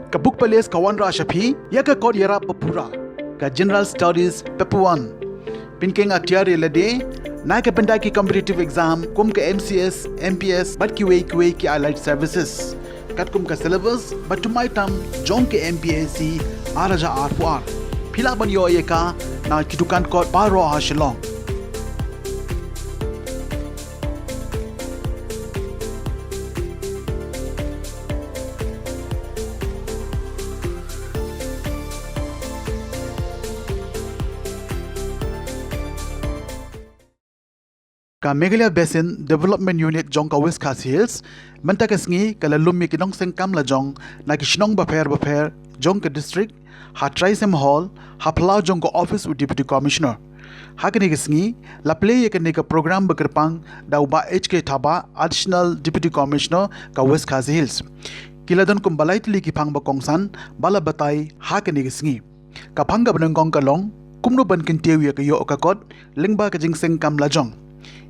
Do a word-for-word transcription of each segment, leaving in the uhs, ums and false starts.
Ka Book Palace ka wanrah sha phi ïa ka kot ïarap ba pura, ka General Studies Paper One. Pynkheiñ atiar ïa lade na ka bynta ki competitive exam kum ka M C S, M P S bad kiwei kiwei ki allied services. Katkum ka syllabus ba thymmai tam jong ka M P S C ar hajar arphew ar. Phi lah ban ïoh ïa ka na ki dukan kot baroh ha Shillong. Ka Meghalaya Basin Development Unit jong ka West Khasi Hills mynta ka sngi ka la lum ïa ki nongseng kam lajong na ki shnong bapher bapher jong ka district ha Trisem Hall ha phyllaw jong ka office u Deputy Commissioner. Ha kane ka sngi la plie ïa kane ka program ba kyrpang da u Bah H K Thabah, Additional Deputy Commissioner ka West Khasi Hills. Ki la don kumba lai tylli ki phang ba kongsan ba la batai ha kane ka sngi. Ka phang kaba nyngkong ka long kumno ban kyntiew ïa ka ïoh ka kot lyngba ka jingseng kam lajong.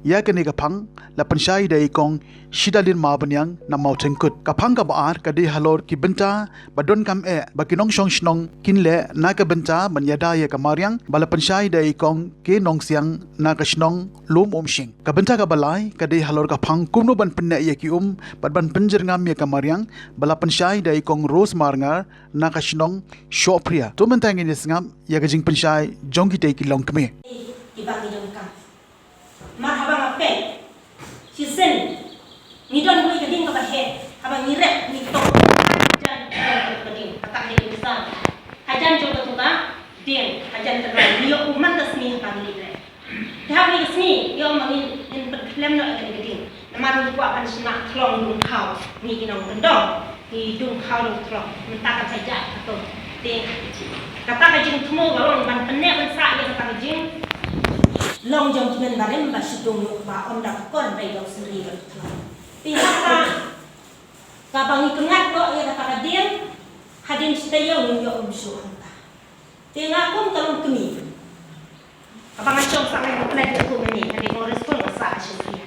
Ïa kane ka phang la pynshai da i Kong Shidalin Marbaniang na Mawthengkut. Ka phang kaba ar ka dei halor ki bynta ba donkam eh ba ki nongshong shnong kin leh na ka bynta ban ïada ïa ka mariang ba la pynshai da i Kong K Nongsiang na ka shnong Lum Umshing. Ka bynta kaba lai ka dei halor ka phang kumno ban pynneh ïa ki um bad ban pynjyrngam ïa ka mariang ba la pynshai da i Kong Rose Marngar na ka shnong Shohphria. To mynta ngin ïa sngap ïa ka jingpynshai jong kitei ki longkmie. Kiba ngi donkam. Mar haba nga peit shisien ngi don kawei ka ding kaba heh, haba ngi rep ngi tong hajan jong ka ding, kata ka ding sa. Hajan jong ka ding, hajan tynrai ngi ïoh u man ka sngi haba ngi rep. Te haba ngi ka sngi ïoh ma ngin, ngin pynkhlem noh ïa ka ding. Namar ngi kwah ban shna khlong dungthaw ngi ki nongkyndong. Ki dungthaw dungthlong mynta kan sa jait katto. Te kata ka jingthmu ka long ban pynneh pynsah ïa kata ka jinglong jong ki hynmen barim ba shu dung lut ba ym da kor dei dong sendiri ba dungthlong. Te kata kaba ngi kyngat noh ïa kata ka ding hadien shi taïew ngin ïoh um shuh hangta. Te nga kum ka longkmie. Haba nga shong sa nga pynlait ïa u mane, nga dei Congress pun nga sa Asia Sri.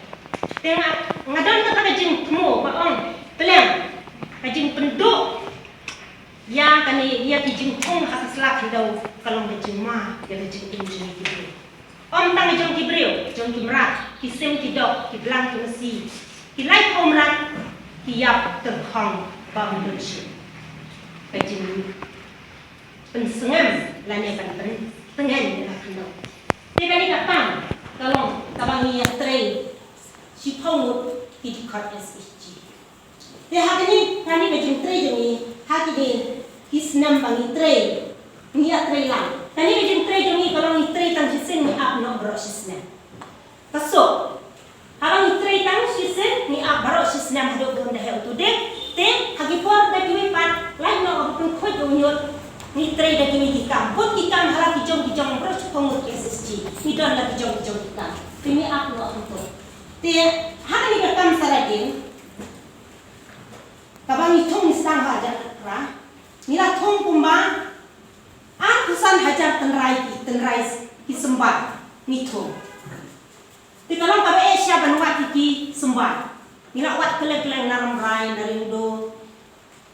Te nga, nga don kata ka jingthmu ba ong pleng ka jingpynduh ïa kane ïa ki jingthung ha ka sla khyndew ka long ka jingma ïa ka jingim jong ki briew. Ym tang jong ki briew, jong ki mrad, ki sim ki dok, ki blang ki masi, ki laiphew mrad, ki ïap tyrkhong ba ym don shuh. Ka jing pynsngem lane ban pyntngen ïa ka khyndew. Te kane ka kam ka long kaba ngi ïatrei shiphew ngut ki dkhot S H G. Te ha kane, kane ka jingtrei jong ngi ha kine ki snem ba ngi trei, ngi ïatrei lang. Kane ka jingtrei jong ngi ka long ngi trei tang shisien ngi ap noh baroh shisnem. Ka suk. Haba ngi trei tang shisien ngi ap baroh shisnem haduh ba un da heh utu ding. Te ha ki por da kiwei pat lait noh ba pynkhuid u ñiut ngi trei da kiwei ki kam. Bun ki kam ha la ki jong ki jong baroh shiphew ngut ki S H G. Ngi don la ki jong ki jong ki kam. Te ngi ap noh hangto. Te ha kane ka kam Saradin kaba ngi thung ngi sdang ha hajar khatphra ngi la thung kumba arphew san hajar tynrai ki tynrai ki symbai ngi thung. Te ka long kaba eh sha ban wad ïa ki symbai. Ngi la wad kylleng kylleng na Rambrai, na Riangdo,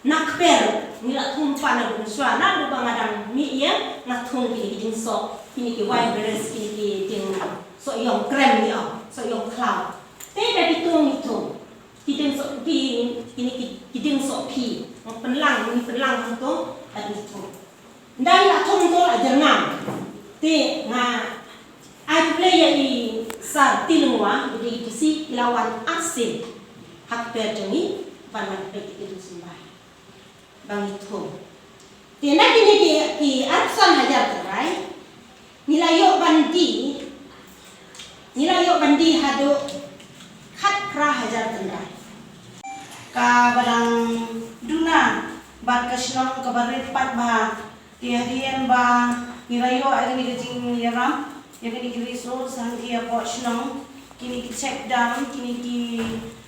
na Kper, ngi la thung pat na Bhubaneswar, naduh ba nga dang mih ïeng nga thung kine ki jingsoh, kine ki wine barrels, kine ki jingsoh ïong krem ïa, soh ïong khlaw. Te da ki thung ngi thung. Ki ding soh, ki, kine ki, ki ding soh phi. Ngi pynlang, ngi pynlang hangto, bad ngi thung. Ynda ngi la thung to la jyrngam. Te nga ai khublei ïa i Sir T. Lyngwa, i dei i D C, i la wan arsien ha kper jong ngi ban wan peit ïa ki ding symbai ba ngi thung. Te na kine ki, ki arphew san hajar tynrai ngi la ïoh ban die, ngi la ïoh ban die haduh khatphra hajar tynrai. Kaba dang duna bad ka shnong kaba rit paidbah. Te hadien ba ngi la ïoh ïa kane ka jingïarap, ïa kine ki resource hangtei hapoh shnong, kine ki check dam, kine ki,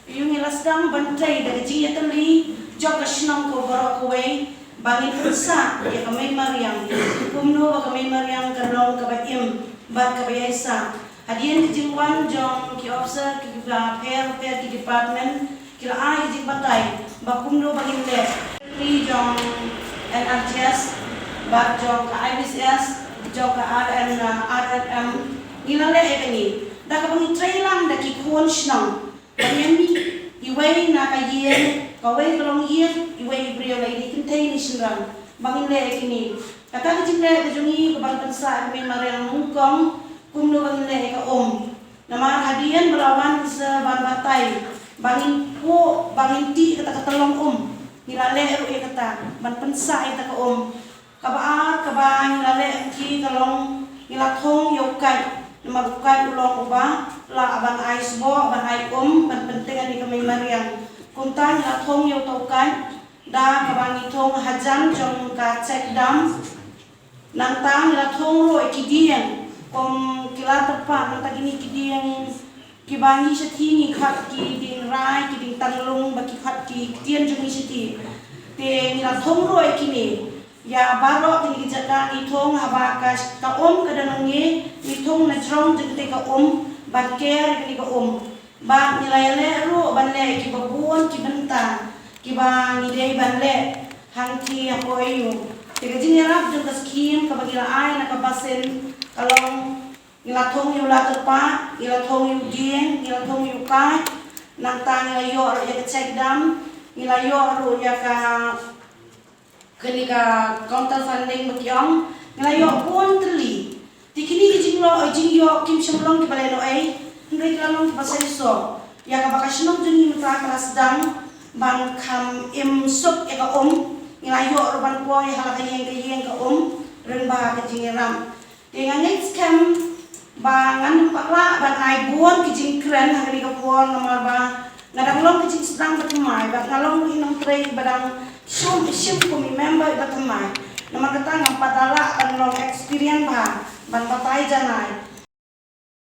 ïa ngi la sdang ban trei da ka jingïatylli jong ka shnong ko baroh kawei ba ngin pynsah ïa ka mei mariang, kumno ba ka mei mariang kan long kaba im bad kaba ïaisah. Hadien ka jingwan jong ki officer kiba pher pher ki department, ki la ai ka jingbatai ba kumno ba ngin leh. jong N R G S, bad jong ka I B C S, jong ka R M, uh, R R M, ngi la leh ïa kane. Da kaba ngi trei lang da ki khun shnong. Ba ngi mih, iwei na ka ïing, kawei ka longïing, iwei i briew, la i dei kynthei ne shynrang. Ba ngin leh ïa kine. Kata ka jingleh ka jong ngi ka ban pynsah ïa ka mei mariang nyngkong, kumno ba ngin leh ïa ka um. Namar hadien ba la wan ki sa ban batai, ba ngin phuh, ba ngin tih kata ka tyllong um, ngi la leh ruh ïa kata, ban pynsah ïa kata ka um. Kaba ar kaba ngi la leh ki ka long, ngi la thung ïa u kait, namar u kait u long uba lah ban ai sboh, ban ai um, ban pynteng ïa ka mei mariang. Kumta ngi la thung ïa uta u kait da kaba ngi thung hajan jong ka check dam. Nangta ngi la thung ruh ïa ki dieng, kum ki la tyrpad, nangta kine ki dieng kiba ngi shathie ngi khot ki dieng rai, ki dieng tanglung, bad ki khot ki ktien jong ngi shathie. Te ngi la thung ruh ïa kine. Ïa baroh kine ki jaka ngi thung, haba ka, ka um ka don hangne, ngi thung na jrong jong kata ka um, ban ker ïa kane ka um. Bad ngi la ïaleh ruh ban leh kiba bun ki bynta kiba ngi dei ban leh hangtei ha Pohiu. Te ka jingïarap jong ka skhim kaba ngi la ai na ka basin ka long, ngi la thung ïa u la tyrpad, ngi la thung ïa u dieng, ngi la thung ïa u kait, nangta ngi la ïoh ruh ïa ka check dam, ngi la ïoh ruh ïa ka, kane ka counter funding ba ki ong, ngi la ïoh bun tylli. Te kine ki jingïoh, jingïoh kim shym long kiba lehnohei, hynrei ki la long kiba seisoh. Ïa kaba ka shnong jong ngi mynta ka la sdang ban kham im suk ïa ka um, ngi la ïoh ruh ban poi ha la ka ïing ka ïing ka um, lyngba ka jingïarap. Te nga ngeit skhem ba ngan ym pat lah ban ai bun ki jingkren ha kane ka por, namar ba nga dang long ka jingsdang ba thymmai, bad nga long i nongtrei ba dang shim, shim kum i member ba thymmai. Namar kata ngam pat da lah ban long experience bha ban batai janai.